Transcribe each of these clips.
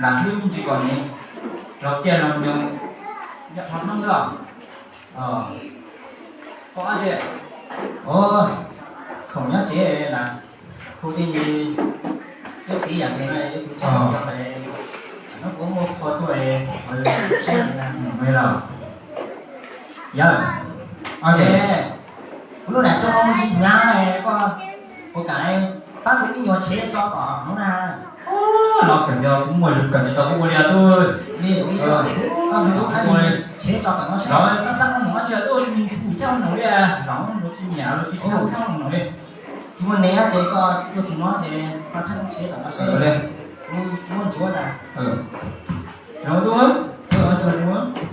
Lam hlwb me ntsis kom ne, los tiaj los nyoos, yog qhov hnub los. Koj ab tsi, o, khoom nyob tsev na, hu tej, tej tiv yam ntawd na, yuav tus tsev no, no kuv muaj qhua tuaj, los, yawg, o, kuv lub nam tso mus tsis hnyav, koj puas kam pab kuv ib nyuag tsheb tso tom hnub na? Los kawm ntawd kuv muaj zug kawm ntawd tau kuv ua li os tub. Li, tsheb tso tom no seb, xab xab no mus no tsis yog tuaj me ntxhub thiab no li, los mus tsis nyiam los tsis xab thiab no li. Tsis muaj nev ces koj tuaj tsis no ces koj thaj lub tsheb tom no seb, muaj ntsuav na. Los tub, tub.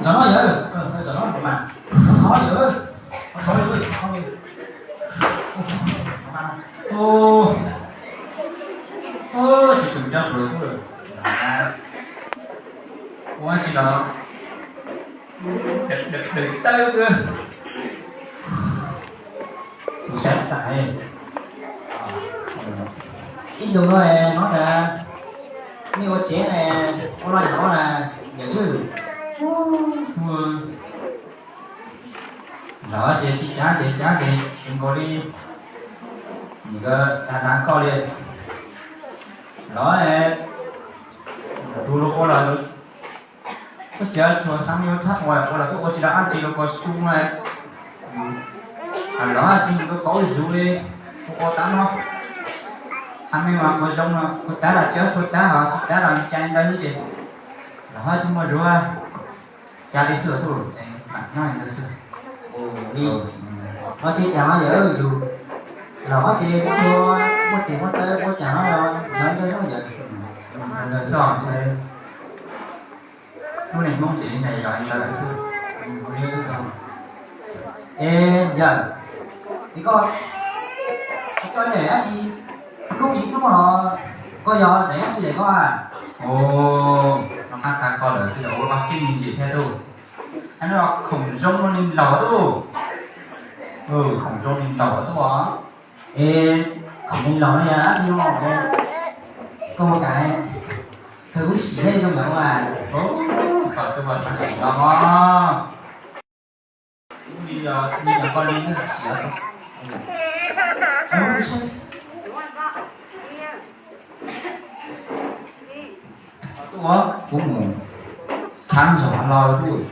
Zov no yawg, zov no mas, qhov yawg, qhov yawg, qhov yawg. Tsis tus coj sus lawm, ua tsis los, dawm tawb kawg. Tus saib tas, ib ntus no hnov tas nej ua tsev ne, ua loj nyob na, yawm tswj. Los ces tsis cav ces cav ces nkaus li, nim ko dag dag koj li. Los, tus luag ua los, koj txiav txhua xab yuav thab ua, ua los twb ua tsis tau dab tsi los koj xub na. Los tsis mus koj paub zuj li, ua tab no, hab me mas kua zoo no kua tab los txiav txhua tab, tsis tab los cai ntawd xwb ces, los hab tsis muaj zuav, cas li xwb tuaj, mam nyob li ntawd xwb. Li, no tsis cas no yawm yus, los hab ces muab, muab tes muab taw ua cas no, ntawd xwb yawm. Ntawd xwb, lub neej Hmoob ces li ntawd yog li ntawd xwb. Es yawm, es koj, koj yog dab tsi, koj tub tsis tub hos, koj yog daim dab tsi daim koj a? No qab qab koj lawm twb yog ua koj tib me ntsis thiab tuaj. Hab no khoom zoo no li laus tuaj. Khoom zoo li laus tuaj os. Es khoom li laus no yog dab tsi no, koj ua cas kawg lub sim thiab zoo yam ua. Koj twb ua tau sim no mog. Kuv li, li yog koj li siav. Tuaj, kuv mus thav ntxuag los tuaj.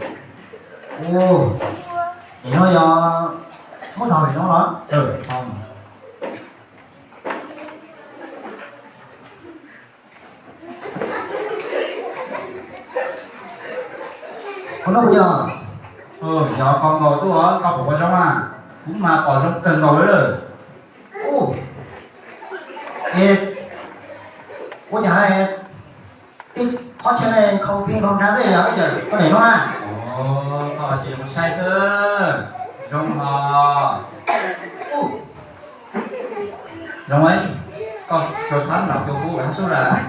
Es no yog muab rau pem no los? Qhov no puas yog? Yog koj nkaus tuaj, koj puas pom zoo a? Kuv mas pom zoo kawg nkaus li lawm. Ua cas tej qhov chaw no nkhaus plig nkhaus nrag xwb, yog koj daim no na? Koj tsis zoo saib xwb, zoo hos. Zoo, koj tso xab nram tus kuv hab xub lawm.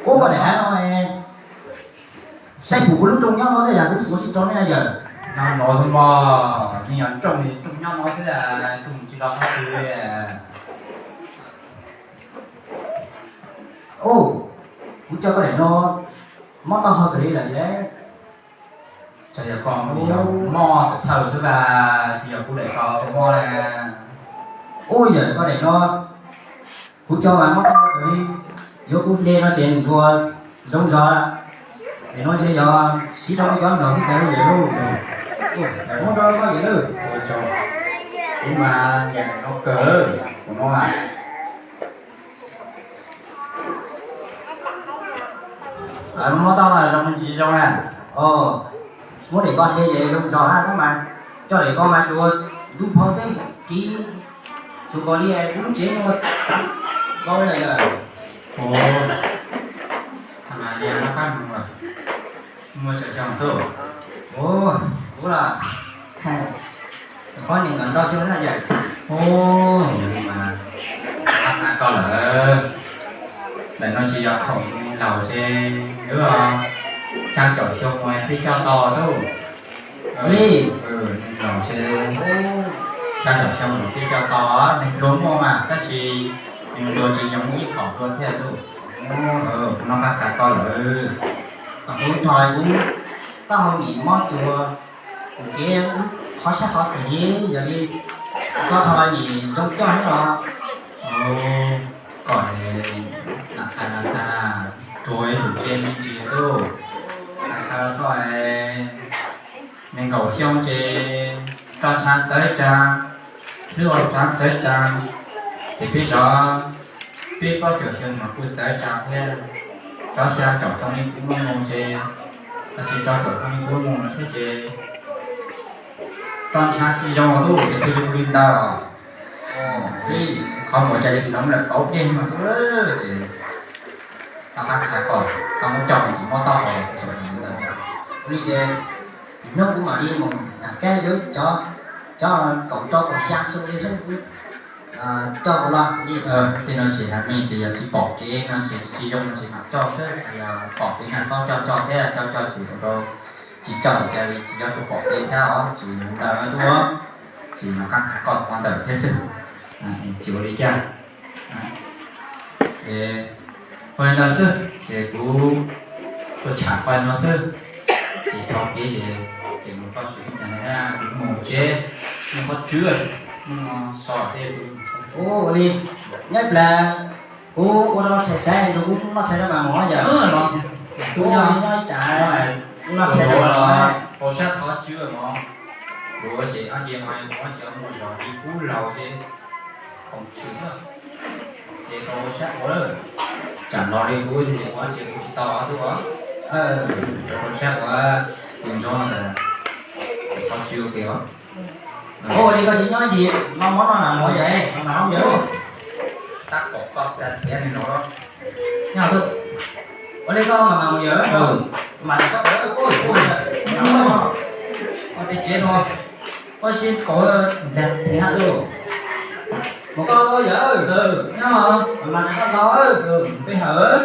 Kuv koj daim no, saib kuv, kuv lub rooj nyob no xwb yog kuv xuav tsis tso ne yawm. No los xwb mog, me nyuam rooj, rooj nyob no xwb, rooj tsis los qhov twg li. Kuv coj koj daim no mob taub hau kawg li lawm. Tsis yog koj mob tawm thawj xwb las, tsis yog kuv daim ko mob na. Ub, yawm koj daim no, kuv coj mas mob taub hau kawg li, yuav kuv hle no ces ntsuas zoo zog. Daim no ntshe yog siv rau cov nraug xwb cas yawm lauj. Muab rau koj yawm lauj. Kuv mas nyiam daim no kawg, kuv no mas. Mob taub hau zoo tsis zoo na? Muab daim ko hle ces zoo zog hab, mas coj daim ko mas tsuas ntub phov teb kiv, tsuas nkaus li kuv lub tsev no xav nkaus li lawm. Ua li no koj mus, muaj cov xyoo tuaj. Kuv los, qhov nees nkaum ntau xyoo na yawm. Ua li mas, qab qab koj lawm. Daim no tsis yog khoom Laus ces wb xya caum xyoo mus thiaj coj tau lauj. Li, neeg laus ces xya caum xyoo mus thiaj coj tau, neeg hluas muaj mas tab sis neeg hluas tsis yog muaj ib qhov hluas thiaj lauj. Kuv noj qab khav koj lawm. Kuv hnov kuv taub hau nim mob tsuas, kuv kev qhov sab qhov twg yog li koj ho nim zoo coj thiab los. Koj na, tag tag rua ib tus tsev me ntsis lauj. Tag koj nees nkaum xyoo ces roj ntsha txawv tsa, hlwb ua xav txawv tsa, ces peb cov, peb plaub caug xyoo mas kuj txawv tsa thiab. Cov xya caum xyoo li kuv mus ces, tab sis rau caum xyoo li kuv mus no thiab ces roj ntsha tsis zoo lauj, ces twb li ntawd. Qhov muag cas li tsis tau lawm, tau dej mas tub ces tau qab khav koj, koj muab coj mus tsis muab taub hau los txog li ntawd. Li ces hnub kuv mam li mus kab yuav cov, cov kaum rau kaum xya xyoo li saib kuv coj los li. Tej no ces hais me ces yog tsis pom kev no ces tsis zoo no ces mam coj xwb, yog pom kev no txhob coj coj thiab, coj coj ces rau tsis coj ces yog tsis pom kev thiab os, ces mus ntawd tuaj, ces mam qab khav koj mus ntawd thiab xwb, tsis ua li cas. Ua li ntawd xwb ces kuv tuaj tsham paj no xwb, ces tau kev ces, ces mus toj siv kuv mus tsev, mus qhov tswv, mus so tej. Ua li, nyob plas kuv ua rau los tshais xaiv rau kuv noj tshais rau mas mus yom. Tub nyob ib tsam noj tshais rau los, rau sab qhov tswv no, kuv ces ob ce mas kuv ces mus zog li kuv laus ces khoom tshwm na, ces rau sab ua lawm. Tsam los li kuv ces kuv ces kuv tsis tau ob tug os. Rau sab ua tus ntsoov no, qhov tswv ua ke os. Ua li koj tsis nyob ntsis no mov no na mov yawm mas hauv yawm. Tab tom koj tias tias nws no. Nyob tus, ua li koj mas mas mus yawm, mas koj ua tus ua tus ua yawm, koj tej tsev no, koj sib kaum nplag thiab tus. Mus koj ua yawm, nyob mas koj tau peb hawm.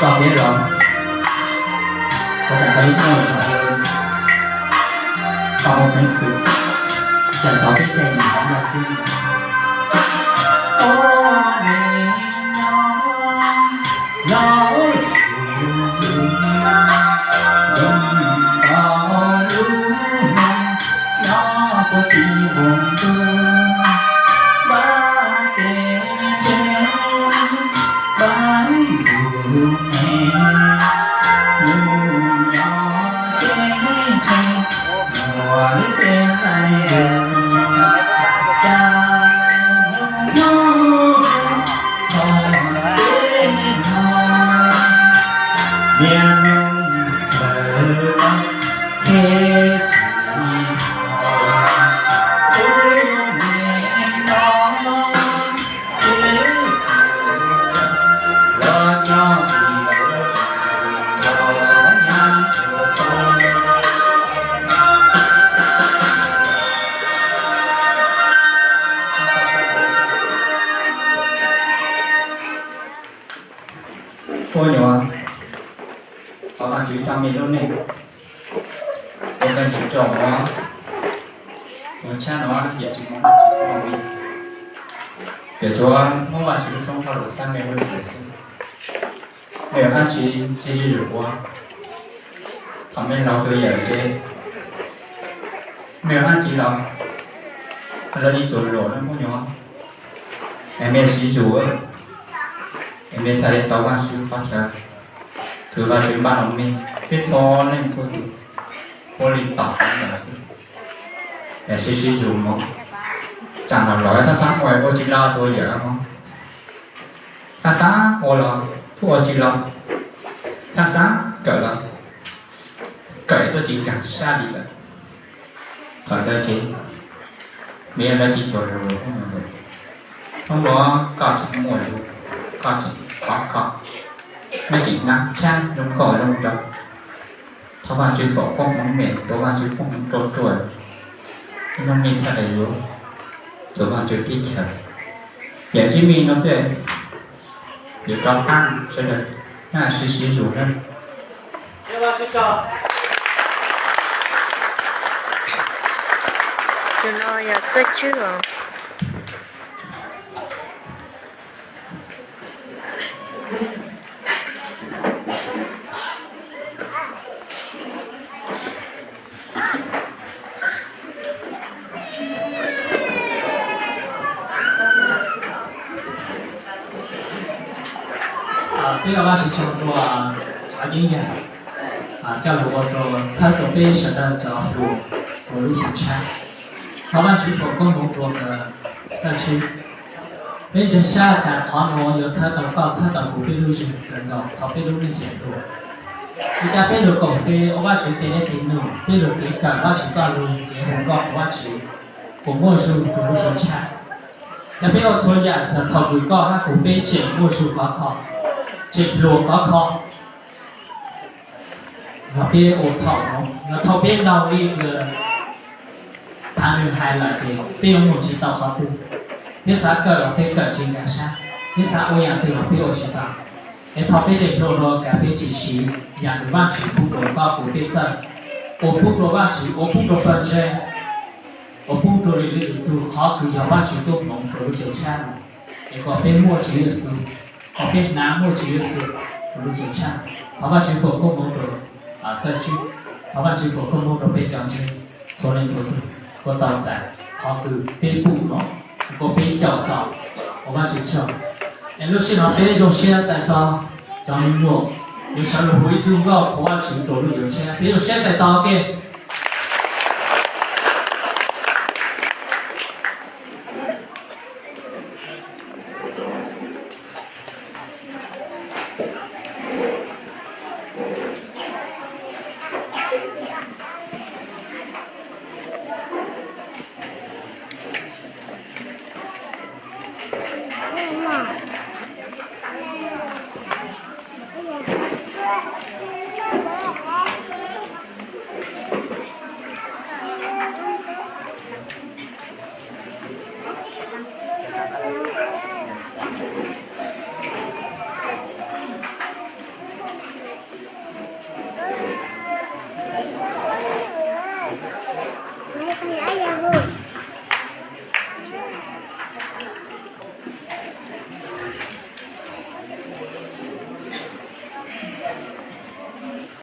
Txoj kev los, kuv tau ib txoj los tau mus peev xwm, tseem tau peb caij nyob hauv no xwb. Ua nyuam, thov Vajtswv tag me lub neej, ua koj ntseeg rau mus, ua tshab no yam tsis muaj Vajtswv ua li. Yog tsuav muab Vajtswv lub suab thauj rau xab me ua li xwb. Me nyuam dab tsi sib sib zog ua, thaum me laus tuaj yawm tsev, me nyuam dab tsi los, los yeej tsuas luam no phooj ywg, es me sib zog, es me txhaj li tau Vajtswv qhov chaw, tus Vajtswv npaj los me, peb txhua leej txhua tus, ua li tom ntawd xwb. Es sib sib zog mus, tsam los los xab xab ua, ua tsis los tuaj yawm mus, xab xab ua los kuj ua tsis los, xab xab kawm los kawm tuaj tsis nkees sab li lawm. Thaum ntawd ces me nyuam dab tsi tsuas luam, Hmoob Hmoob luag, koj tseem muaj zog, koj tseem khov kho, nej tseem hnab tshab zoo nkauj zoo nraug. Thov Vajtswv foom koob hmoov me, thov Vajtswv foom koob hmoov rau ruam, nyob me txhaj li yuav tus Vajtswv teb chaws. Yam ntsib me no xwb, yuav rov qab sawv daws naj sib sib zog na. Tus no yog Txawj Tswb os. Peb ua Vajtswv tsaug rau qhov yeeb yam coj los ua rau txhawb rau peb sawv daws cov hluas ua lub xyoo tshab. Thov Vajtswv foom koob hmoov rau Txawj Tswb. Peb ntseeg sab tas qhov no yuav txhawb tau koj txhawb tau kuv peb lub zeeg kawg nkaus thaum peb lub neej tseem hluas. Li cas peb luag koom tes ua Vajtswv tes dej tes num, peb luag kev kawm Vajtswv txoj lus, kev hu nkauj rau Vajtswv, puas muaj zug rau lub xyoo tshab? Yog peb ua txhua yam thaum kws koj hab kuv peb tseem muaj zug khov kho, tseem hluas khov kho, yog peb ua thaum no, yog thaum peb ntaus li lawm, thaum nws hais lawm ces peb yuav mus tsis tau qhov twg. Peb xav kawm los peb kawm tsis nkag siab, peb xav ua yam twg los peb ua tsis tau. Es thaum peb tseem hluas los kav peb tsis siv yam twg Vajtswv pub rau koj kuv peb txawj, ua pub rau Vajtswv, ua pub rau pawg ntseeg, ua pub rau lwm lwm tus qhov kws yog Vajtswv tub hmoov rau lub xyoo tshab no. Es kom peb muaj Tswv Yexus, kom peb hnav muaj Tswv Yexus rau lub xyoo tshab. Thov Vajtswv foom koob hmoov rau Txawj Tswb, thov Vajtswv foom koob hmoov rau peb cov ntseeg txhua leej txhua tus, ua tau txais qhov kws peb pum no, ua peb xyaum tau, ua Vajtswv tsaug. Es lub sij hawm no peb zoo siab txais tos cov me nyuam yuav sawv los hu ib txuj nkauj qhuas Vajtswv rau lub xyoo tshab, peb zoo siab txais tos ke.